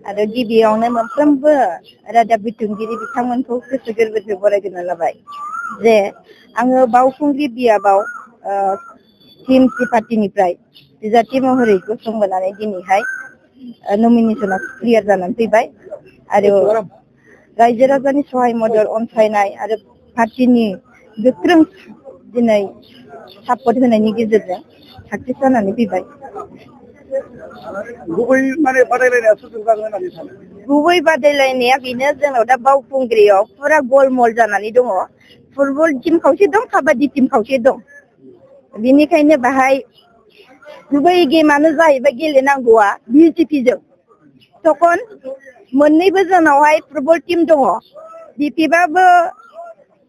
आरो गिबियावनो मोनफ्रोमबो रादाब बुथुमगिरि बिथांमोनखौ गोसो गोरबोजों बरायग्रोना लाबाय जे आङो बावखुंग्रि बियाबाव टिएमसि पार्टिनिफ्राय बिजाथि महरै गसंबोनानै दिनैहाय नमिनेसना क्लियार जानानै फैबाय आरो रायजो राजानि सहाय मदद अनसायनाय आरो पार्टिनि गोख्रों दिनै सापर्ट होनायनि गेजेरजों साक्सेस जानानै फैबाय। गुबै बादायलायनाया बेनो जोंनाव दा बावखुंग्रियाव फुरा गलमल जानानै दङ। फुटबल टीम खावसे दं, काबादि टीम खावसे दं। बेनिखायनो बाहाय गुबै गेमानो जाहैबाय गेलेनांगौआ बिजेपिजों। तखन मोननैबो जोंनावहाय फुटबल टीम दङ। बिपिबाबो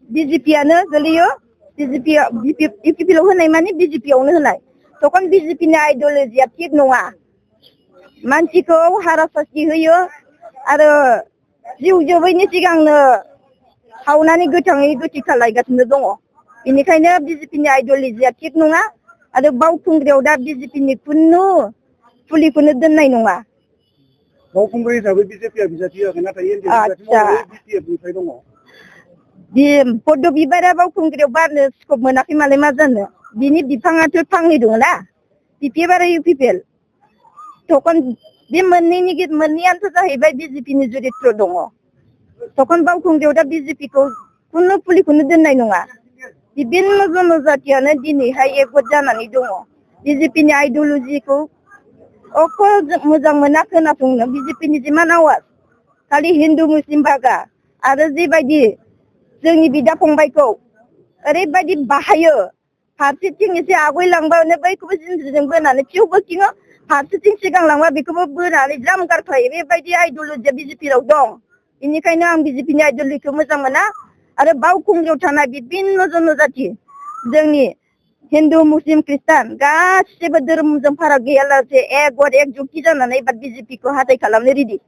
बिजेपियानो गोलैयो। इउपिपिएल होनाय माने बिजेपियावनो होनाय। तखन बिजेपिनि आइडियलजिया थिग नङा। मानसिखौ हारासास्ति होयो आरो जिउ जोबैनि सिगांनो सावनानै गोथाङै गोथै खालायगासिनो दङ। बेनिखायनो बिजेपिनि आइडियलजिया थिग नङा आरो बावखुंग्रियाव दा बिजेपिनि खुनु फुलिखौनो दोननाय नङा। बावखुंग्रि हिसाबै बिजेपिया बिजाथि होआखै, नाथाय बिपिएफनिफ्राय दङ। पद्म बिबारा बावखुंग्रियाव बारनो स्कप मोनाखै मालाय मा जानो। बिनि बिफाङाथ' फांनै दङ ना, बिपिएफ आरो इउपिपिएल। तखन बे मोननैयानोथ' जाहैबाय बिजेपिनि जुरित्र दङ। तखन बावखुंग्रियाव दा बिजेपिखौ खुनु फुलिखौनो दोननाय नङा। बिभिन्न जनजातियानो दिनैहाय एकगत जानानै दङ। बिजेपिनि आइडियलजिखौ अख' मोजां मोना खोनासंनो। बिजेपिनि जिमान आवाज खालि हिन्दु मुस्लिम भागा आरो जेबायदि जोंनि बिदा फंबायखौ ओरैबायदि बाहायो, फारसेथिं एसे आवगायलांबानो बैखौबो जिन्ज्रिजों बोनानै फिउ बोखिङो, फारसेथिं सिगांलांबा बेखौबो बोनानै ज्राम गारख्लायो। बेबायदि आइडियलजिया बिजेपियाव दं। बेनिखायनो आं बिजेपिनि आइडियलजिखौ मोजां मोना आरो बावखुंग्रियाव थानाय बिभिन्न जनजाति जोंनि हिन्दु मुस्लिम ख्रिस्टान गासिबो धोरोमजों फाराग गैयालासे एकगत एकजुक्ति जानानै बिजेपिखौ हाथाय खालामनो रेडि।